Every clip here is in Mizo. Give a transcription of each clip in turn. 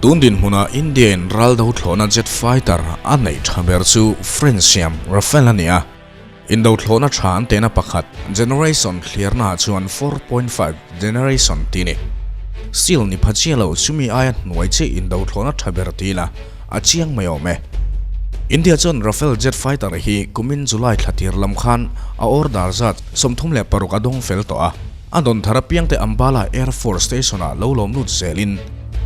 Tun dinhmunah India-in ral do thlawhna jet fighter a neih tha ber chu French siam Rafale a ni a. Indo thlawhna tha an tehna pakhat generation thliarnaah chuan 4.5 generation tih a ni. Seal ni pha chiah lo chumi aia hnuai chiah indo thlawhna tha ber ti ila a chiang mai awm e. India chuan Rafale jet fighter hi kumin July thla tir lam khan a order zat 36 a dawng fel tawh a. A dawn thar apiangte Ambala Air Force Station-ah lo lawm lut zelin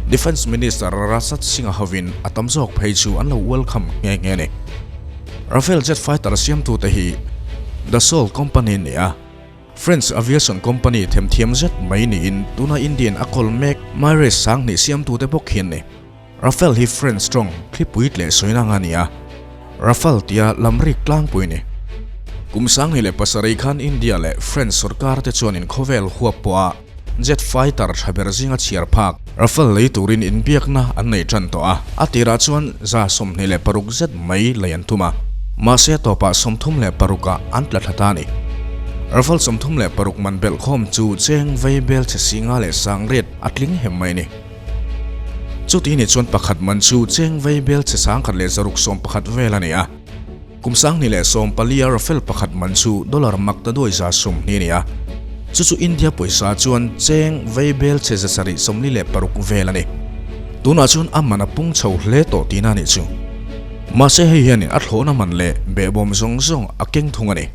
Defence Minister Rajnath Singh-a hovin a tam zawk phei chu an lo welcome nghe nghe a ni. Rafale jet fighter siamtute hi Dassault company ni a, French aviation company themthiam zet mai niin tuna Indian a kawl mek Mirage 2000 siamtute bawk hi an ni. Rafale hi French tawng thlipui tleh sawina anga ni a, Rafale tia lamrik tlangpui a ni. Kum 2007 khan India leh French sorkar te chuanin khawvel huap pawha jet fighter tha ber zinga chhiar phak Rafale lei turin inbiakna an nei tan tawh a, a tirah chuan 26 zet mai lei an tum a, mahse a tawpah 36 ah an tla thla ta a ni. Rafale 36 man belhkhawm chu cheng vei bel chhe singa leh sangriat a tling hem mai a ni. Chuti ni chuan pakhat man chu cheng vei bel chhe 1111 vel a ni a. Kum 2014 a Rafale pakhat man chu dollar mak ta duai 120 a ni a. Chu chu India pawisa chuan cheng vei bel chhe 746 vel a ni. Tunah chuan a man a pung chho hle tawh tihna a nih chu. Mahse hei hianin a thlawhna man leh behbawm zawng zawng a keng thung a ni.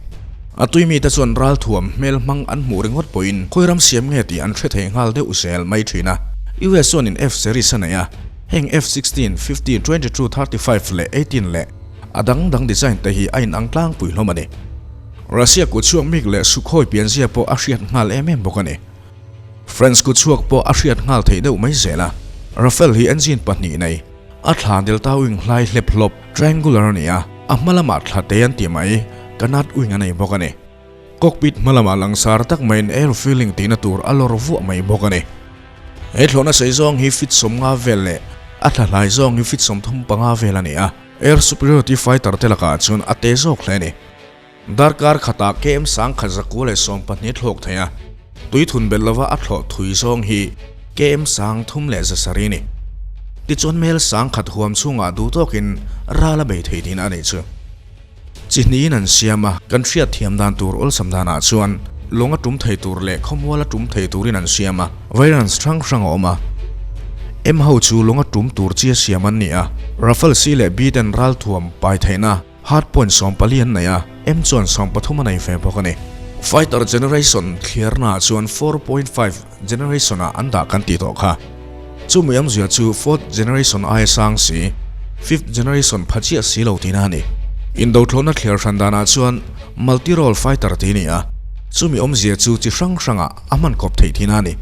A tuimite chuan ralthuam hmel hmang an hmuh ringawt pawhin khawi ram siam nge tih an hre thei nghal deuh zel mai thin a. US chuanin F series a nei a, heng F-16, 15, 22, 35 leh 18 leh a dang dang design te hi a inang tlangpui hlawm a ni. Russia kutchhuak mik leh Sukhoi pianzia pawh a hriat nghal em em bawk a ni. French kutchhuak pawh a hriat nghal theih deuh mai zel a. Rafale hi engine pahnih nei, a thla delta wing hlai hlep hlawp, triangular a ni a, a hma lamah thla te an ti mai, canard wing a nei bawk a ni. Cockpit hma lamah langsar tak maiin air filling tihna tur a lawr vuah mai bawk a ni. He thlawhna sei zawng hi feet 50 vel leh a thla hlai zawng hi feet 35 vel a ni a, air superiority fighter te lakah chuan a te zawk hle a ni. Darkar khatah KM 1112 thlawk thei a, tui thun belh lova a thlawh thui zawng hi KM 3107 a ni. Tichuan mel 1000 huam chhungah duh tawkin ral a bei thei tihna a nih chu. Chi hnihin an siam a, kan hriat thiam dan tur awlsam danah chuan lawng a tum thei tur leh khawmual a tum thei turin an siam a, variants hrang hrang a awm a. M ho chu lawng a tum tur chi a siam an ni a, Rafale C leh B ten ralthuam pai theihna, Hard point 14 an nei a, M chuan 13 a nei ve bawk a ni. Fighter generation thliarnaah chuan 4.5 generation ah an dah kan tih tawh kha. Chumi awmzia chu fourth generation aia sang si, fifth generation pha chiah si lo tihna a ni. Indothlawhna thliar hran danah chuan multi-role fighter tih a ni a, chumi awmzia chu chi hrang hrangah a hman kawp theih tihna a ni.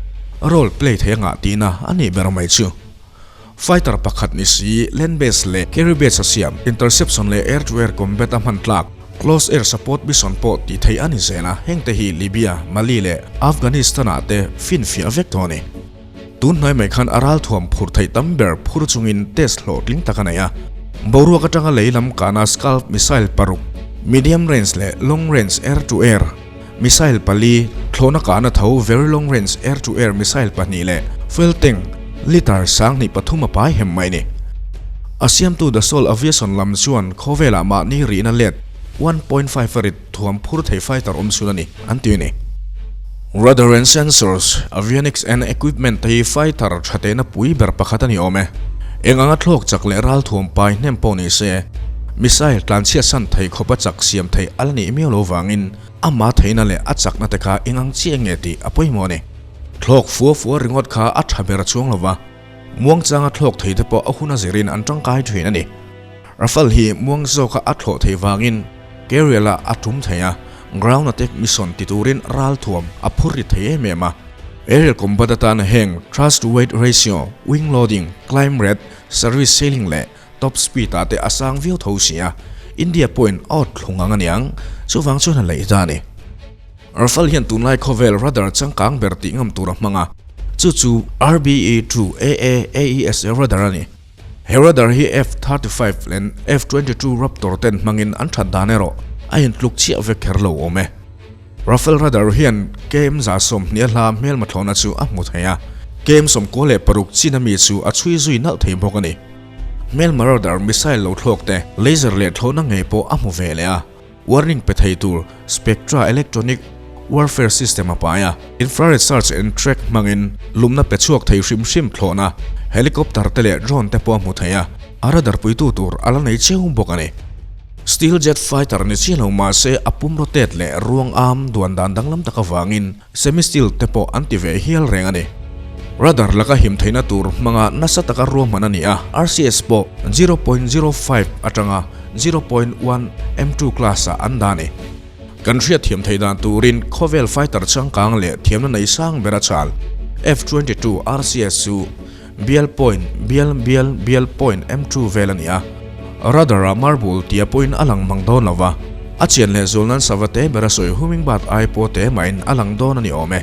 Role play thei a ngah tihna a nih ber mai chu. Fighter pakhat ni si, land base leh carry base a siam, interception leh air to air combat a hman tlak, close air support mission pawh tih theih a ni zel a, hengte hi Libya, Mali leh Afghanistan ah te finfiah vek tawh a ni. Tun hnai mai khan a ralthuam phur theih tam ber phur chungin test hlawhtling tak a nei a, boruak atanga lei lam kahna Scalp missile paruk, medium range leh long range air to air missile pali, thlawhna kahna tho very long range air to air missile pahnih leh fuel tank litre 23 a pai hem mai a ni. A siamtu Dassault Aviation lam chuan khawvelah mahni rihna let 1.5 a rit thuam phur thei fighter awm chhun a ni, an ti a ni. Radar and sensors, avionics and equipment te hi fighter tha tehna pui ber pakhat a ni awm e. Eng anga thlawk chak leh ralthuam pai hnem pawh ni se, missile tlanchhiat san thei khawpa chak siam theih a la nih miau lo vangin ama theihna leh a chakna te kha eng ang chiah nge tih a pawimawh a ni. Thlawk fua fua ringawt kha a tha ber chuang lo va, muangchanga thlawk thei te pawh a hun a zirin an tangkai thin a ni. Rafale hi muang zawka a thlawh theih vangin carrier-ah a tum thei a, ground attack mission ti turin ralthuam a phur ri thei em em a. Aerial combat atan heng thrust to weight ratio, wing loading, climb rate, service ceiling leh top speed ah te a sang viau tho si a, India pawhin a awt thlung ang aniang, chuvang chuan a lei ta a ni. Rafale hian tunlai khawvel radar changkang ber tih ngam tur a hmang a, chu chu RBE-2 AA AESA radar a ni. He radar hi F-35 leh F-22 Raptor ten hmangin an that dan erawh a intluk chiah vek kher lo awm e. Rafale radar hian KM 120 a hla hmelma thlawhna chu a hmu thei a. KM 96 chin ami chu a chhui zui nalh thei bawk a ni. Hmelma radar missile lo thlawk te, laser leh thlawhna ngei pawh a hmu ve leh a. Warning pe thei tur Spectra electronic warfare system a pai a, infrared search and track hmangin lumna pe chhuak thei hrim hrim thlawhna helicopter te leh drone te pawh a hmu thei a, a radar puitu tur a la nei cheu bawk a ni. Steel jet fighter ni chiah lo mahse a pum rotate leh ruang am duan dan danglam tak avangin semi-steel te pawh an ti ve hial reng a ni. Radar laka him theihna tur hmanga nasa taka ruahman a ni a, RCS pawh 0.05 atanga 0.1 M2 class ah an dah a ni. Kan hriatthiam theih dan turin khawvel fighter changkang leh thiamna nei sang bera chal F-22 RCS chu Bial point bial bial bial point M2 vel a ni a, radar ah marble tia pawhin a lang mang dawn lo va, a chian leh zual nan sava te bera sawi hummingbird ai pawh te mahin a lang dawn a ni awm e.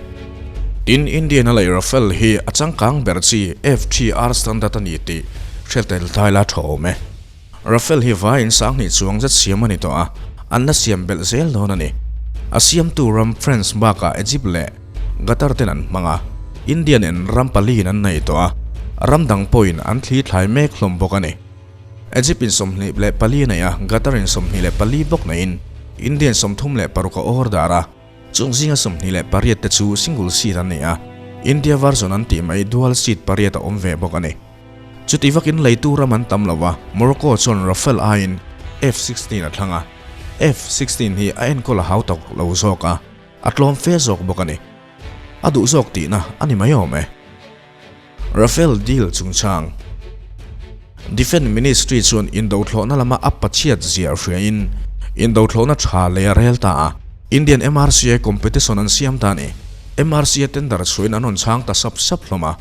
Tin, Indian a lei Rafale hi a changkang ber chi FTR standard a ni tih hriat tel tlai la tha awm e. Rafale hi vaiin 2000 chuang zet siam a ni tawh a, an la siam belh zel dawn a ni. A siamtu ram France bakah Egypt leh Qatar ten an hmang a, India nen ram paliin an nei tawh a, ram dang pawhin an thli thlai mek hlawm bawk a ni. Egypt in 24 nei a, Qatar in 24 bawk neiin India in 36 a order a, chung zinga 28 te chu single seat an ni a, India version an tih mai dual seat pariat a awm ve bawk a ni. Chuti vakin leitu ram an tam lo a, Morocco chuan Rafale aiin F-16 a thlang a, F-16 hi a enkawl a hau tawk lo zawk a, a tlawm fe zawk bawk a ni. A duh zawk tihna a ni mai awm e. Rafale deal chungchang Defence Ministry chuan indothlawhna lama a pachiat zia hriain indothlawhna tha lei a rel ta a, Indian MRCA competition an siam ta a ni. MRCA tender chhuahin an rawn chhang ta sap sap hlawm a.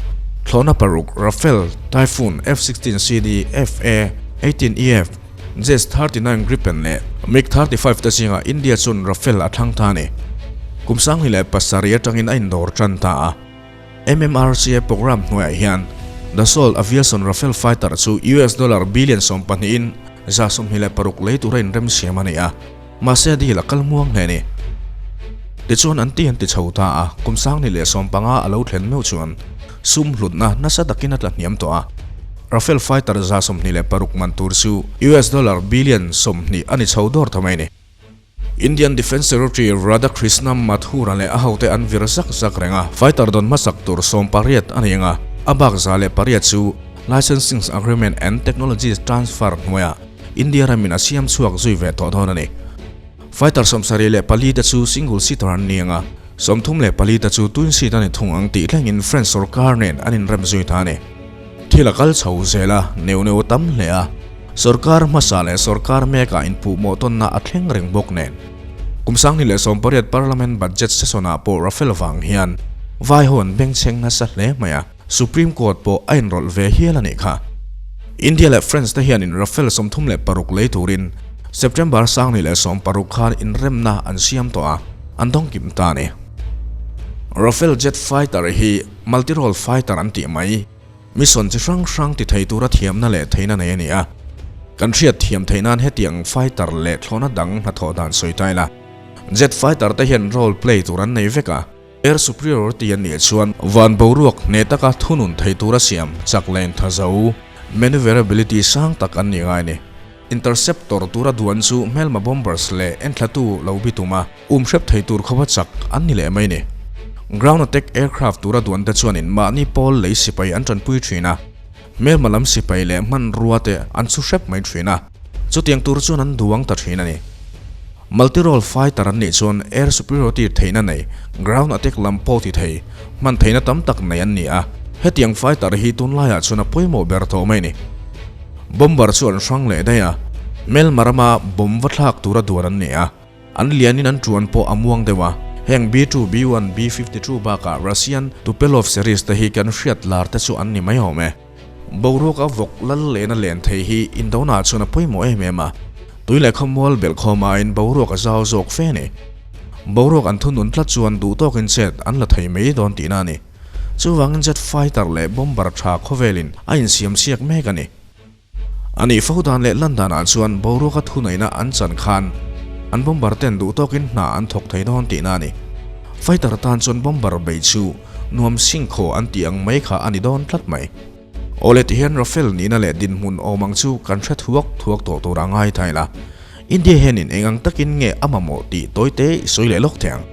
Thlawhna paruk, Rafale, Typhoon, F-16 CD, FA, 18 EF, Jes 39 Gripen leh MiG 35 te zingah India chuan Rafale a thlang ta a ni. Kum 2007 atangin a indawr tan ta a. MMRCA programme hnuaiah hian Dassault Aviation Rafale fighter chu US dollar billion sawmpahnihin 126 lei tura inremsiam a ni a. Mahse deal a kal muang hle a ni. Tichuan an ti an ti chho ta a, kum 2015 a lo thlen meuh chuan sum hlutna nasa takin a tla hniam tawh a. Rafale fighter 26 man tur chu US dollar billion 20 a ni chho dawr ta mai a ni. Indian Defence Secretary Radhakrishna Mathur-a leh a hote an vir zak zak reng a, fighter dawn hmasak tur 18 a ni ang a, a bak 108 chu Licensing Agreement and Technology Transfer hnuaiah India ramin a siam chhuak zui ve tawh dawn a ni. Fighter 74 te chu single seater an ni ang a, 34 te chu twin seat a ni thung ang tih thlengin French sorkar nen an inrem zui ta a ni. Thil a kal chho zel a, neu neu a tam hle a, sorkar hmasa leh sorkar mekah inpuhmawh tawnna a thleng reng bawk nen. Kum 2018 Parliament Budget Session-ah pawh Rafale vang hian vai ho an bengchheng nasa hle mai a. Supreme Court pawh a inrawlh ve hial a nih kha. India leh France te hianin Rafale 36 lei turin September 2016 khan inremna an siam tawh a, an dawngkim ta a ni. Rafale jet fighter hi multi-role fighter an tih mai, mission chi hrang hrang ti thei tura thiamna leh theihna nei a ni a. Kan hriat thiam theih nan hetiang fighter leh thlawhna dang hnathawh dan sawi ta ila. Jet fighter te hian role play tur an nei vek a. Air superiority a nih chuan van boruak hneh taka thunun thei tura siam chak leh tha zo, maneuverability sang tak an nih ngai a ni. Interceptor tura duan chu hmelma bombers leh enthlatu lo bi tuma um hrep thei tur khawpa chak an ni leh mai a ni. Ground attack aircraft tura duan te chuanin mahni pawl lei sipai an tanpui thin a, hmelma lam sipai leh hmanrua te an chhu hrep mai thin a. Chutiang tur chuan an duang ta thin a ni. Multi-role fighter an nih chuan air superiority theihna nei, ground attack lam pawh ti thei, hman theihna tam tak nei an ni a. Hetiang fighter hi tunlaiah chuan a pawimawh ber tawh mai a ni. Bomber chu an hrang leh daih a, Melma rama bomb va thlak tura duan an ni a. An lianin an tuan pawh a muang deuh a, heng B-2, B-1, B-52 bakah Russian Tupelov series te hi kan hriat lar te chu an ni mai awm e. Boruak a vawk lal lehna len thei hi indona chuan a pawimawh em em a, tui leh khawmual belh khawm aiin boruak a zau zawk fe a ni. Boruak an thunun tlat chuan duh tawkin chet an la thei mai dawn tihna a ni. Chuvangin jet fighter leh bomber tha khawvelin a insiam siak mek a ni. A nih fo dan leh lan danah chuan boruaka thuneihna an chan khan an bomber ten duh tawkin hna an thawk thei dawn tihna a ni. Fighter tan chuan bomber bei chu. Nuam singkhaw an tih ang mai kha a ni dawn tlat mai. Awle ti hian Rafale nihna leh dinhmun awm ang chu kan hre thuak thuak tawh tur a ngai thai la. India hianin eng ang takin nge a mamawh tih tawite i sawi leh lawk thei ang.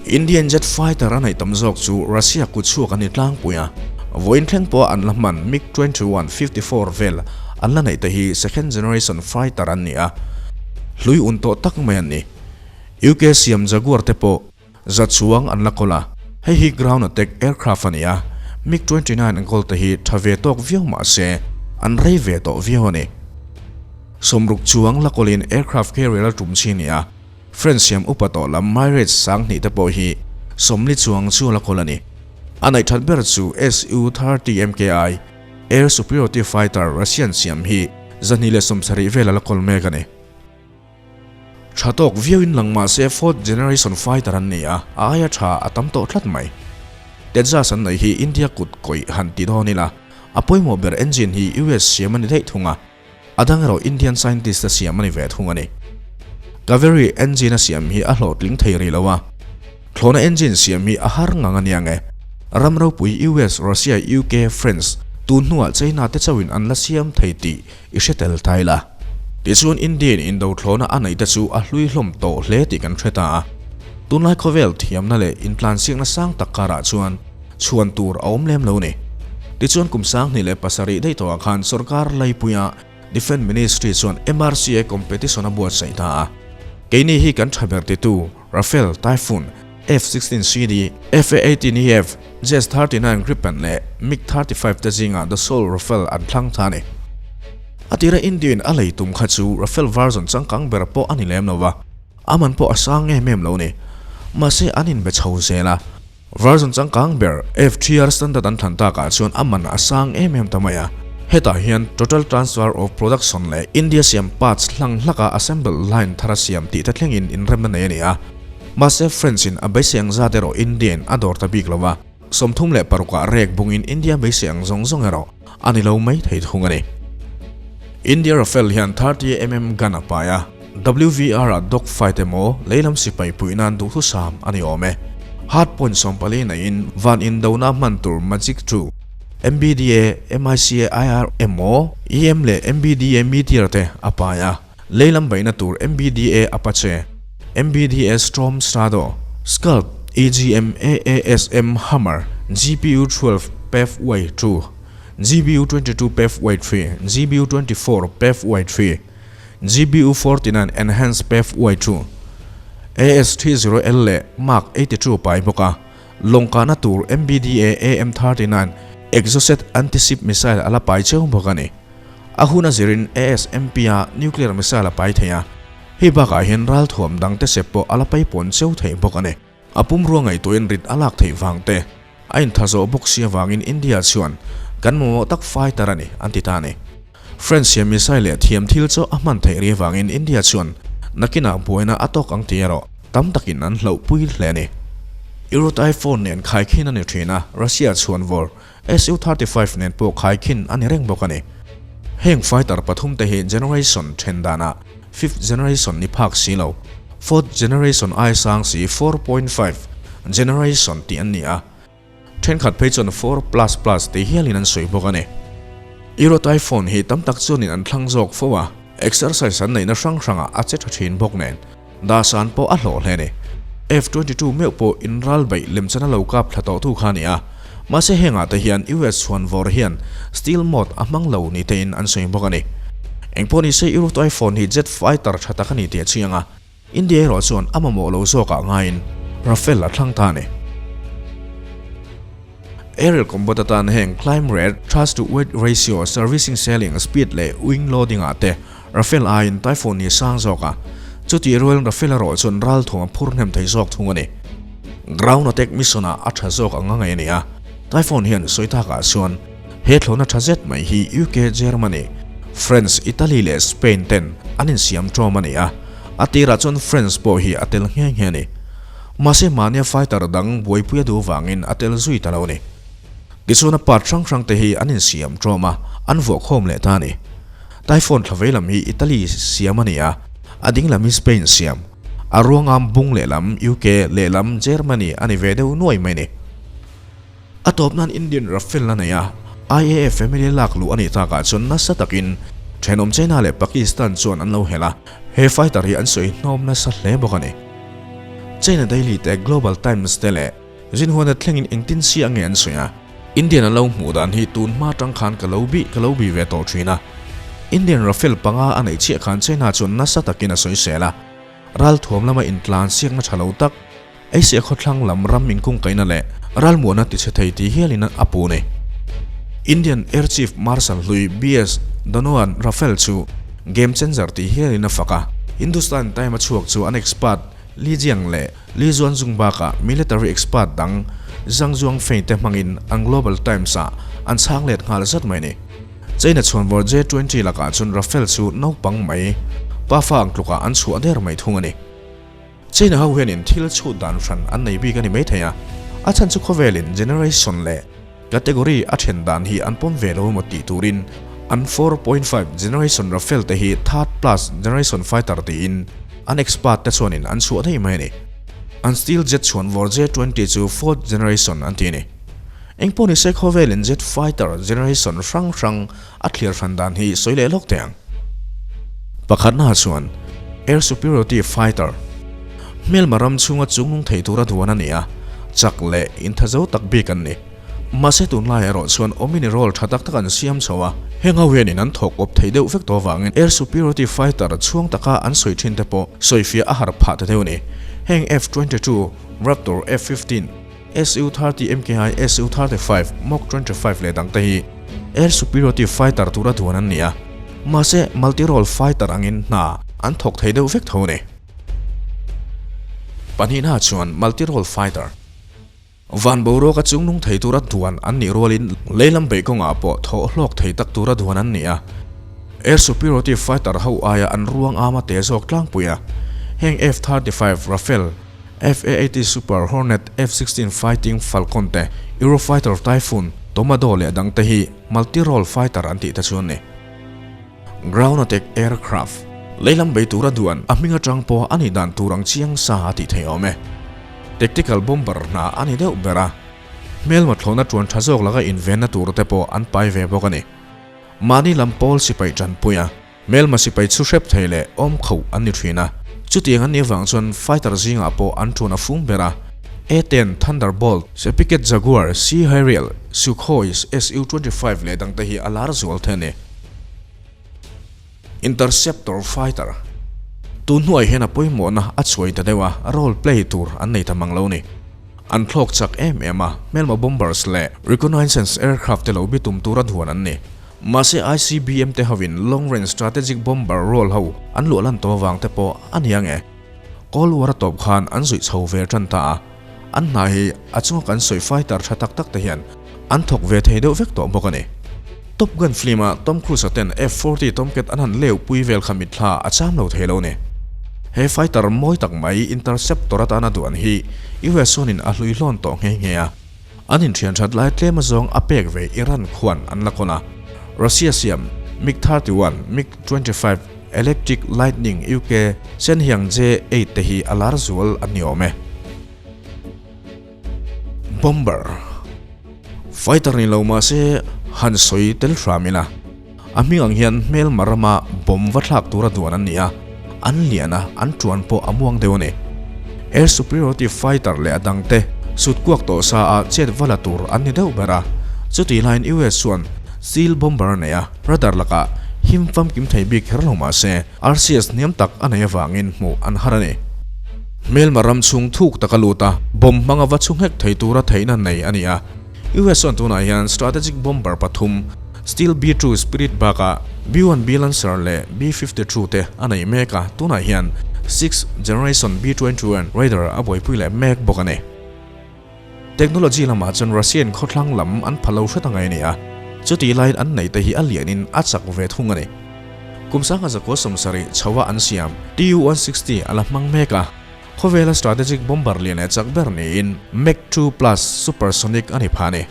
Indian jet fighter a neih tam zawk chu Russia kut chhuak an ni tlangpui a, vawiin thleng pawha an la hman MiG 21, 54 vel an la neih te hi second generation fighter an ni a, hlui un tawh tak mai an ni. UK siam Jaguar te pawh za chuang an la kawl a, hei hi ground attack aircraft a ni a, MiG 29 an kawl te hi tha ve tawk viau mah se an rei ve tawh viau a ni. Sawmruk chuang la kawlin aircraft carrier a tum chi a ni a. French siam upa tawh lam Mirage 2000 te pawh hi 40 chuang chu la kawl a ni. A neih that ber chu Su-30 MKI, Air Superiority Fighter, Russian siam hi 270 vela la kawl mek a ni. Tha tawk viauin lang mah se fourth generation fighter an ni a, a aia tha a tam tawh tlat mai. Tejas an neih hi India kut kawih han ti dawn ila, a pawimawh ber engine hi US siam a ni daih thung a. A dang erawh Indian scientist a siam a ni ve thung a ni. Kaveri engine a siam hi a hlawhtling thei rih lo a, thlawhna engine siam hi a har ngang a nia nge. Ram ropui US, Russia, UK, France tun hnuah China te chauhin an la siam thei tih i hre tel ta ila. Tichuan Indian indo thlawhna a neih te chu a hlui hlawm tawh hle tih kan hre ta a. Tunlai khawvel thiamna leh intlansiakna sang tak karah chuan chhuan tur a awm lem lo ni. Tichuan kum 2007 daih tawhah khan sorkar laipuia Defence Ministry chuan MRCA competition a buatsaih ta a. Keini hi kan tha ber titu Rafale, Typhoon, F-16 CD, F-A-18EF, JS-39 Gripen leh MiG-35 te zingah Dassault Rafale an thlang ta a ni. A tira India-in a lei tum kha chu Rafale version changkang ber pawh a ni lem lo va, a man pawh a sang em em lo ni. Mahse an inbe chho zel a. Version changkang ber FTR standard an thlan takah chuan a man a sang em em ta mai a. Hetah hian Total Transfer of Production leh India siam parts hlang hlaka assemble line thar a siam tih te thlengin inremna nei a ni a. Mahse French in a beisei ang zat erawh India in a dawr ta bik lo a, 36 ah rek bungin India beisei ang zawng zawng erawh a ni lo mai thei thung a ni. India Rafale hian 30mm gun a pai a, WVR ah dog fight emaw leilam sipai puih nan duhthusam a ni awm e. Hard point 14 neiin van indona hman tur Magic 2, MBDA, MICA IR emaw EM leh MBDA Meteor te a pai a, leilam beihna tur MBDA Apache, MBDA Storm Shadow, Scalp, EGM AASM Hammer, GPU 12 PEFY 2, GBU 22 PEFY 3, GBU 24 PEFY 3, GBU 49 Enhanced PEFY 2, AS30L leh Mark 82 pai bawk a, lawng kahna tur MBDA AM39 Exocet anti-ship missile a la pai cheu bawk a ni. A hun a zirin ASMP-a nuclear missile a pai thei a, hei bakah hian ralthuam dangte sep pawh a la pai pawn cheu thei bawk a ni. A pumrua ngaihtuahin rit a lak theih vang te, a intha zawh bawk si avangin India chuan kan mamawh tak fighter a ni an ti ta a ni. French hian missile leh thiam thil chu a hman theih ri avangin India chuan nakinah buaina a tawk ang tih erawh tam takin an hlauhpui hle a ni. Euro Typhoon nen khaikhin a ni thin a, Russia chhuan vawr Su-35 nen pawh khaikhin a ni reng bawk a ni. Heng fighter pathum te hi generation then danah fifth generation ni phak si lo, fourth generation ai sang si 4.5 generation tih an ni a, thenkhat phei chuan four plus plus tih hialin an sawi bawk a ni. Euro Typhoon hi tam tak chuanin an thlang zawk fo a, exercise an neihna hrang hrangah a che tha thin bawk nen Dahsan pawh a hlawh hle a ni. F-22 meuh pawh inral beih lemchana lo kap thla tawh tu kha a ni a. Mahse hengah te hian US chhuan vawr hian stealth mode a hmang lo ni tein an sawi bawk a ni. Engpawh ni se Euro Typhoon hi jet fighter tha tak a ni tih a chiang a. India erawh chuan a mamawh lo zawkah ngaiin Rafale a thlang ta a ni. Aerial combat atan heng climb rate, thrust to weight ratio, servicing ceiling, speed leh wing loading ah te Rafale aiin Typhoon hi a sang zawk a, chutih rualin Rafale erawh chuan ralthawm a phur hnem thei zawk thung a ni. Ground attack mission ah a tha zawk ang a ngaih a ni a, Typhoon hian sawi takah chuan he thlawhna tha zet mai hi UK, Germany, France, Italy leh Spain ten an insiam tawm a ni a, a tirah chuan France pawh hi a tel nghe nghe a ni. Mahse mahnia fighter dang buaipui a duh vangin a tel zui ta lo a ni. Tichuan a part hrang hrang te hi an insiam tawm a, an vuahkhawm leh ta a ni. Typhoon thla vei lam hi Italy siam a ni a, a ding lam hi Spain siam. A ruangam bung lehlam UK lehlam Germany a ni ve deuh nuai mai ni. A tawp nan Indian Rafale a nei a, IAF family lak luh a nih takah chuan nasa takin thenawm China leh Pakistan chuan an lo hel a, he fighter hi an sawi hnawm nasa hle bawk a ni. China Daily te, Global Times te leh Xinhua-na thlengin engtin si ange an sawi a, Indian an lo hmuh dan hi tun hma tang khan ka lo bih ka lo bih ve tawh thin a. Indian Rafale panga a neih chiah khan China chuan nasa takin a sawisel a, Ralthuam lama intlan siakna tha lo tak, Asia khawthlang lam ram inkungkaihna leh ralmuahna tichhe thei tih hialin a pu ni. Indian Air Chief Marshal hlui BS Dhanoa Rafale chu game changer tih hialin a fak a, Hindustan Time a chhuak chu an expert Li Jiang leh Li Zuanzung bakah military expert dang Zhang Zhuangfei te hmangin an Global Times ah an chhang let nghal zat mai ni. China chhuanvawr J-20 lakah chuan Rafale chu naupang mai, pafa ang tlukah an chhuah der mai thung a ni. China ho hianin thil chhut dan hran an nei bik a ni maithei a, a chhan chu khawvelin generation leh category a then dan hi an pawm ve lo emaw tih turin an 4.5 generation Rafale te hi third plus generation fighter tiin an expert te chuanin an chhuah daih mai a ni. An steel jet chhuanvawr J-20 chu fourth generation an ti a ni. Engpawh ni se khawvelin jet fighter generation hrang hrang a thlir hran dan hi sawi leh lawk teh ang. Pakhatna chuan Air Superiority Fighter hmelma ram chhunga chungnung thei tura duan a ni a, chak leh inthazo tak bik an ni. Mahse tunlai erawh chuan awmini role tha tak tak an siam chho a, heng ho hianin an thawk awp thei deuh vek tawh avangin Air Superiority Fighter chhuang taka an sawi thin te pawh sawifiah a har phah ta deuh a ni. Heng F-22, Raptor, F-15, Su-30 MKI, Su-35, Mach 25 leh dangte hi Air Superiority Fighter tura duan an ni a, mahse multi-role fighter angin hna an thawk thei deuh vek tho a ni. Pahnihna chuan multi-role fighter van boruaka chungnung thei tura duan an nih rualin leilam beih kawngah pawh thawh hlawk thei tak tura duan an ni a, Air Superiority Fighter ho aia an ruang ama te zawk tlangpui a, heng F-35 Rafale, F-A-80 Super Hornet, F-16 Fighting Falcon te, Eurofighter Typhoon, Tornado leh dang te hi multi-role fighter an tih te chu an ni. Ground attack aircraft, Leilam bei tura duan a hming atang pawh a nih dan tur ang chiang sa a tih theih awm e. Tactical bomber hna a ni deuh ber a, hmelma thlawhna tuan tha zawk laka invenna tur te pawh an pai ve bawk a ni. Mahni lam pawl sipai tanpui a. Hmelma sipai chhu hrep thei leh awm kho an ni thin a, chutiang an nih avang chuan fighter zingah pawh an tun a fung ber a, A-10, Thunderbolt, Sepiket Jaguar, Sea Harrier, Sukhoi Su-25 leh dangte hi a lar zual thei a ni. Interceptor fighter Tun hnuai hian a pawimawhna a chhuai ta deuh a, role play tur an nei ta mang lo ni. An thlawk chak em em a, hmelma bombers leh reconnaissance aircraft te lo bitum tura duan an ni. Mahse ICBM te hovin long range strategic bomber role ho an luah lan tawh avang te pawh a ni ang e. Cold War a tawp khan an zuih chho ve tan ta a, an hna hi a chunga kan sawi fighter tha tak tak te hian an thawk ve thei deuh vek tawh bawk a ni. Top Gun film a Tom Cruise-a ten F-40 Tomcat an han leu pui vel kha mitthla a cham lo thei lo ni. He fighter mawi tak mai interceptor atana duan hi US chuanin a hlui hlawn tawh nghe nghe a. An inthian that lai tlem azawng a pek ve Iran khuan an la kawn a, Russia siam MiG 31, MiG 25, Electric Lightning UK Senhiang J-8 te hi a lar zual an ni awm e. Bomber Fighter ni lo mahse han sawi tel hram ila, a hming ang hian hmelma rama bomb va thlak tura duan an ni a, an lian a, an tuan pawh a muang deuh a ni. Air Superiority Fighter leh a dangte sut kuak tawh sa a chet va la tur an ni deuh ber a, chutih laiin US chuan Steel Bomber a nei a, radar lakah him famkim thei bik kher lo mahse RCS hniam tak a nei avangin hmuh an har a ni. Hmelma ram chhung thuk taka lut a, bomb hmanga va chhu nghek thei tura theihna nei a ni a. US chuan tunah hian strategic bomber pathum, Steel B-2 Spirit bakah B-1B Lancer leh B-52 te a nei mek a, tunah hian sixth generation B-21 Raider a buaipui leh mek bawk a ni. Technology lamah chuan Russian khawthlang lam an pha lo hret angai a ni a, chutih laiin an neih te hi a lianin a chak ve thung a ni. Kum 1970 chhoa an siam Tu-160 a la hmang mek a, khawvela strategic bomber lian leh chak ber niin Mach 2 plus supersonic a ni pha a ni.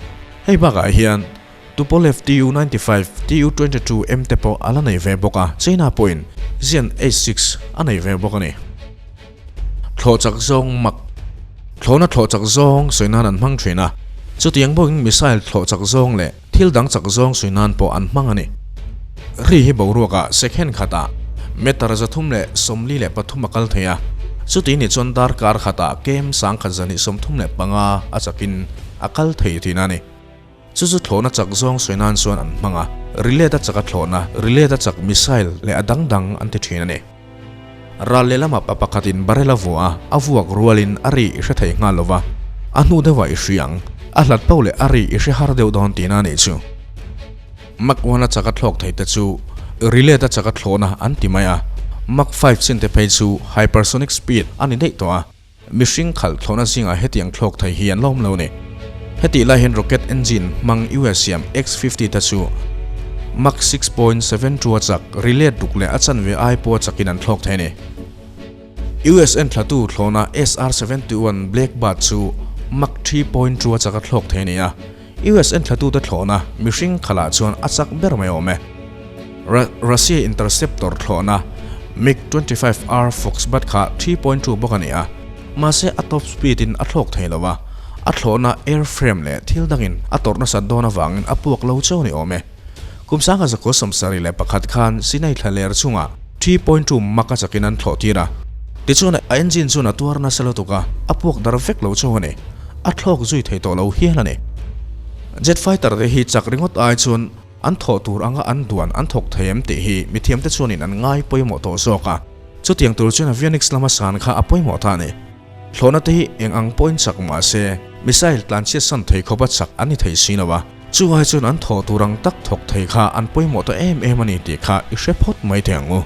Hei bakah hian Tupolev Tu-95, Tu-22M te pawh a la nei ve bawk a, China pawhin Xian H-6 a nei ve bawk a ni. Thlawh chak zawng Mach thlawhna thlawh chak zawng sawi nan an hmang thin a, chutiang bawkin missile thlawh chak zawng leh thil dang chak zawng sawi nan pawh an hmang a ni. Ri hi boruakah second khatah meter 343 a kal thei a, chuti ni chuan darkar khatah kem 1235 a chakin a kal thei thin a ni. Chu chu thlawhna chak zawng sawi nan chuan an hmang a, relay-a chaka thlawhna, relay-a chak missile leh a dang dang an ti thin a ni. Ral lehlamah pa pakhatin barrel a vuah a, a vuak rualin a ri i hre thei nghal lo va, a hnu deuhah i hri ang, a hlat poh leh a ri i hre har deuh dawn tihna a nih chu. Mach 1 a chaka thlawk thei te chu relay-a chaka thlawhna an ti mai a, Mach 5 chin te phei chu hypersonic speed a ni daih tawh a. Mihring khalh thlawhna zingah hetiang thlawk thei hi an lawm lo ni. Hetih lai hian rocket engine hmang US siam X-50 te chu Mach 6.72 a chak relay ruk leh a chanve ai pawh a chakin an thlawk thei a ni. US enthlatu thlawhna SR-71 Blackbird chu Mach 3.2 a chak a thlawk thei a ni a. US enthlatute thlawhna mihring khalah chuan a chak ber mai awm e. Russia interceptor thlawhna MiG 25 R Foxbat kha 3.2 bawk a ni a, mahse a top speed in a thlawk thei lo a, a thlawhna airframe leh thil dangin a tawrh nasat dawn avangin a puak lo chauh a ni awm e. Kum 1971 khan Sinai thlaler chungah 3.2 Mach a chakin an thlawh tir a, tichuan a engine chuan a tuar nasa lutuk a, a puak dar vek lo chauh a ni. A thlawk zui thei tawh lo hial a ni. Jet fighter te hi chak ringawt ai chuan an thawh tur anga an duan an thawk thei em tih hi mithiamte chuanin an ngai pawimawh tawh zawk a. Chutiang tur chuan avionics lama san kha a pawimawh ta a ni. Thlawhna te hi eng ang pawhin chak mah se missile tlanchhiat san thei khawpa chak an ni thei si lo a. Chu ai chuan an thawh tur ang tak thawk thei kha an pawimawh ta em em a ni tih kha i hre phawt mai thei ang u.